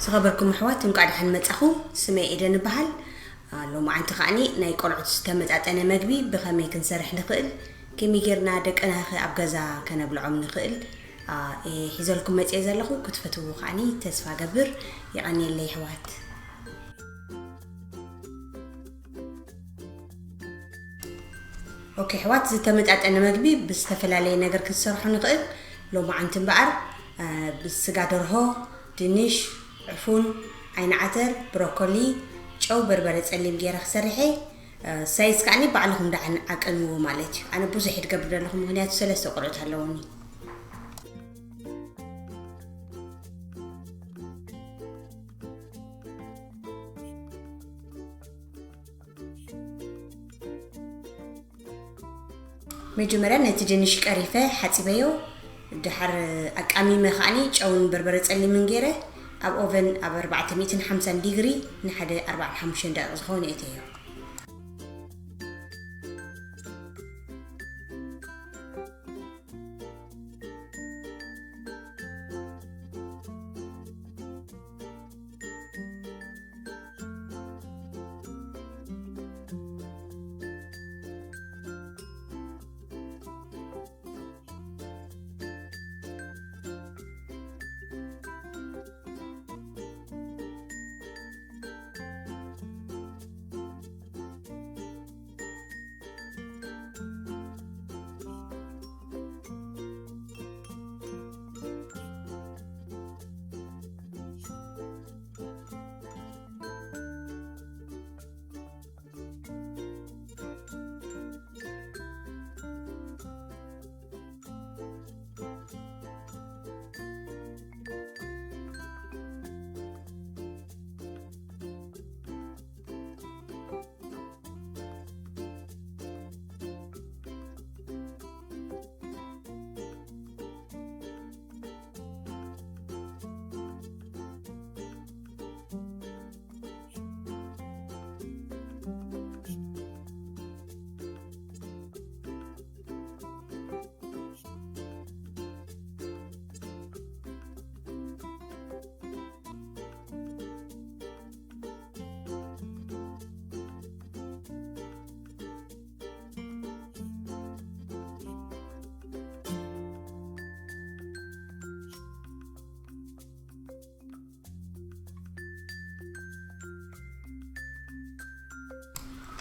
ዝኸበርኩም ኣሕዋት፣ እንቋዕ ደሓን መጻኹም። ስመይ ኤደን እበሃል። ሎማዓንቲ ከዓኒ ናይ ቆልዑት ዝተመጣጠነ መግቢ ብኸመይ ክንሰርሕ ንኽእል፣ ከመይ ጌርና ደቅና ኸ ኣብ ገዛ ከነብልዖም ንኽእል፣ እየ ሒዘልኩም መጽየ ዘለኹ። ክትፈትዉ ከዓኒ ተስፋ ገብር። የቐንየለይ ኣሕዋት። ኦኬ ኣሕዋት፣ ዝተመጣጠነ መግቢ ብዝተፈላለየ ነገር ክንሰርሖ ንኽእል። ሎማዓንቲ እምበኣር ብስጋ ደርሆ፣ ድንሽ፣ ዕፉን፣ ዓይኒ ዓተር፣ ብሮኮሊ፣ ጨው፣ በርበረ ጸሊም ገይረ ክሰርሐ። ሳይዝ ከዓኒ ባዕልኹም ደኣ ዓቅንዎ ማለት እዩ። ኣነ ብዙሕ እየ ድገብር ዘለኹ፣ ምኽንያቱ ሰለስተ ቆልዑት ኣለውኒ። መጀመርያ ነቲ ድንሽ ቀሪፈ ሓጺበዮ። ድሓር ኣቃሚመ ከዓኒ ጨውን በርበረ ጸሊምን ገይረ ኣብ ኦቨን ኣብ ኣርባዕተ ሚእትን ሓምሳን ዲግሪ ንሓደ ኣርባዓን ሓሙሽተን ደቂቕ ዝኾነ እተዮ።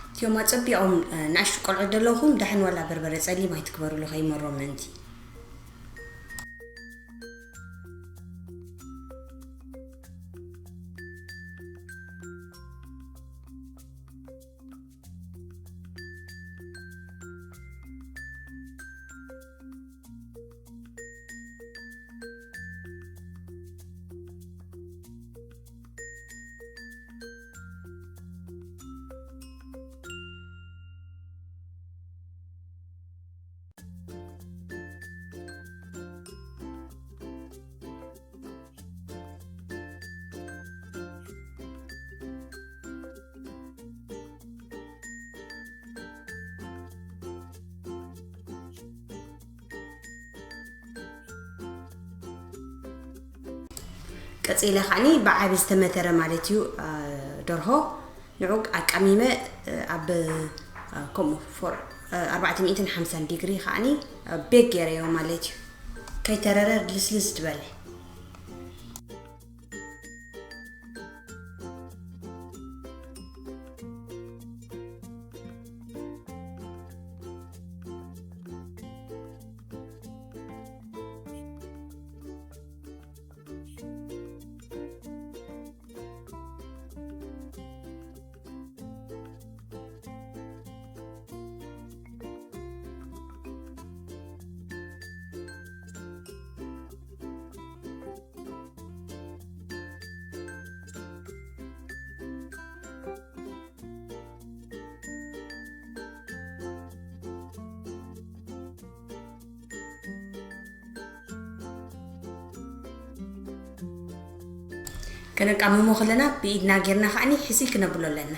እቲኦም ኣጸቢቖም፣ እ፣ ንኣሽቱ ቆልዑ ዘለኹም ደሓን ዋላ በርበረ ጸሊም ኣይትግበሩሉ ከይመሮም ምእንቲ። ቀጺለ ከዓኒ ብዓቢ ዝተመተረ ማለት እዩ፣ እ፣ ደርሆ ንዑ ኣቃሚመ፣ እ፣ ኣብ፣ እ፣ ከምኡ ፎር፣ እ፣ ኣርባዕተ ሚእትን ሓምሳን ዲግሪ ከዓኒ፣ እ፣ ቤክ ገይረዮ ማለት እዩ። ከይተረረ ልስልስ ዝበለ። ከነቃምሞ ከለና ብኢድና ጌርና ከዓኒ ሕስይ ክነብሎ ኣለና።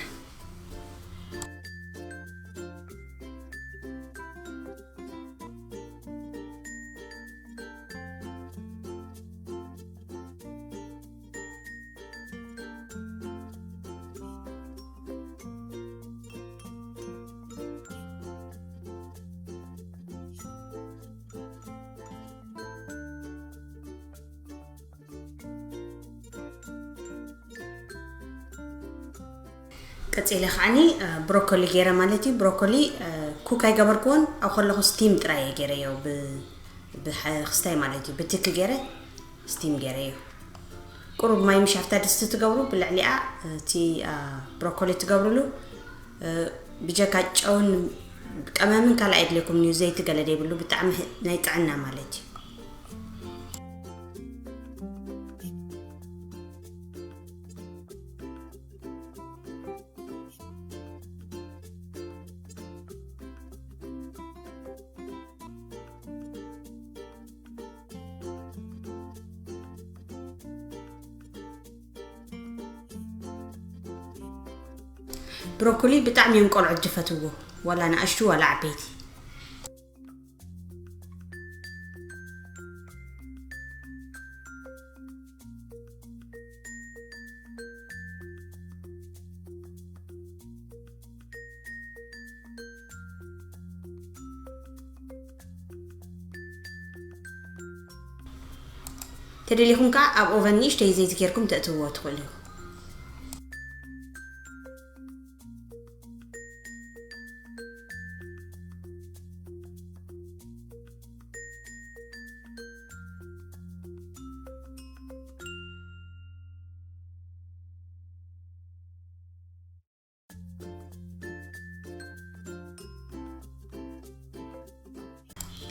ቀፂለ ከዓኒ ብሮኮሊ ገይረ ማለት እዩ። ብሮኮሊ ኩክ ኣይገበርክዎን፣ ኣብ ከለኹ ስቲም ጥራይ እየ ገይረዮ፣ ብክስታይ ማለት እዩ። ብትኪ ገይረ ስቲም ገይረዮ። ቁሩብ ማይ ምሽ ኣብታ ድስቲ ትገብሩ፣ ብልዕሊኣ እቲ ብሮኮሊ ትገብሩሉ። ብጀካ ጨውን ቀመምን ካልእ ኣየድልየኩም እዩ፣ ዘይቲ ገለ ዘይብሉ፣ ብጣዕሚ ናይ ጥዕና ማለት እዩ። ብሮኮሊ ብጣዕሚ እዮም ቆልዑት ዝፈትዎ፣ ዋላ ንኣሽቱ ዋላ ዓበይቲ። ተደሊኹም ከዓ ኣብ ኦቨን ንእሽተይ ዘይቲ ጌርኩም ተእትውዎ ትኽእሉ ኢኹም።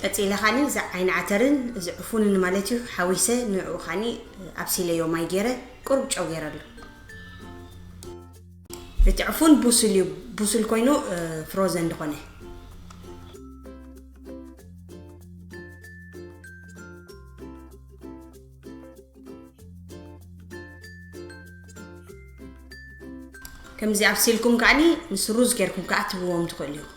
ቀፂለ ኻኒ እዚ ዓይኒ ዓተርን እዚ ዕፉንን ማለት እዩ ሓዊሰ ንዕኡ ኻኒ ኣብሲለዮ ማይ ገይረ ቁሩብ ጨው ገይረሉ። እቲ ዕፉን ቡሱል እዩ፣ ቡሱል ኮይኑ ፍሮዘን ዝኾነ። ከምዚ ኣብሲልኩም ከዓኒ ምስ ሩዝ ጌርኩም ከዓ ትብዎም ትኽእሉ ኢኹም።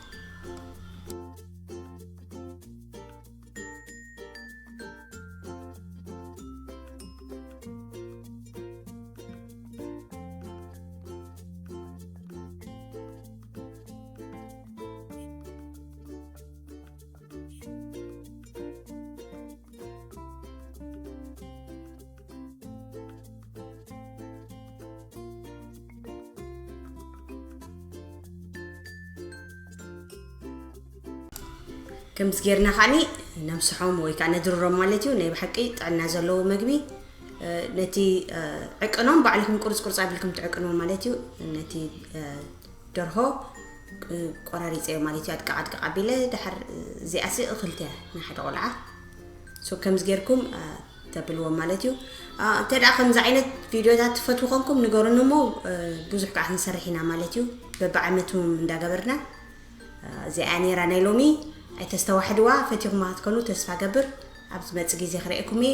ከምዚ ጌርና ከዓኒ ነምስሖም ወይ ከዓ ነድርሮም ማለት እዩ። ናይ ብሓቂ ጥዕና ዘለዎ መግቢ። ነቲ ዕቅኖም ባዕልኹም ቁርፅ ቁርፅ ኣቢልኩም ትዕቅንዎ ማለት እዩ። ነቲ ደርሆ ቆራሪፀዮ ማለት እዩ። ኣድቃቕ ኣድቃቕ ኣቢለ ድሓር እዚኣሲ እኽልቲ እያ ንሓደ ቆልዓ። ሶ ከምዚ ጌርኩም ተብልዎም ማለት እዩ። እንተ ደኣ ከምዚ ዓይነት ቪድዮታት ትፈትዉ ኮንኩም ንገሩኒ እሞ ብዙሕ ከዓ ክንሰርሕ ኢና ማለት እዩ። በብዓመቱ እንዳገበርና። እዚኣ ነይራ ናይ ሎሚ። ኣይተስተዋሕድዋ፣ ፈቲኹማ ክትኮኑ ተስፋ ገብር። ኣብ ዝመጽእ ግዜ ክርእየኩም እየ።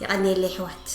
የቐንየለይ ኣሕዋት።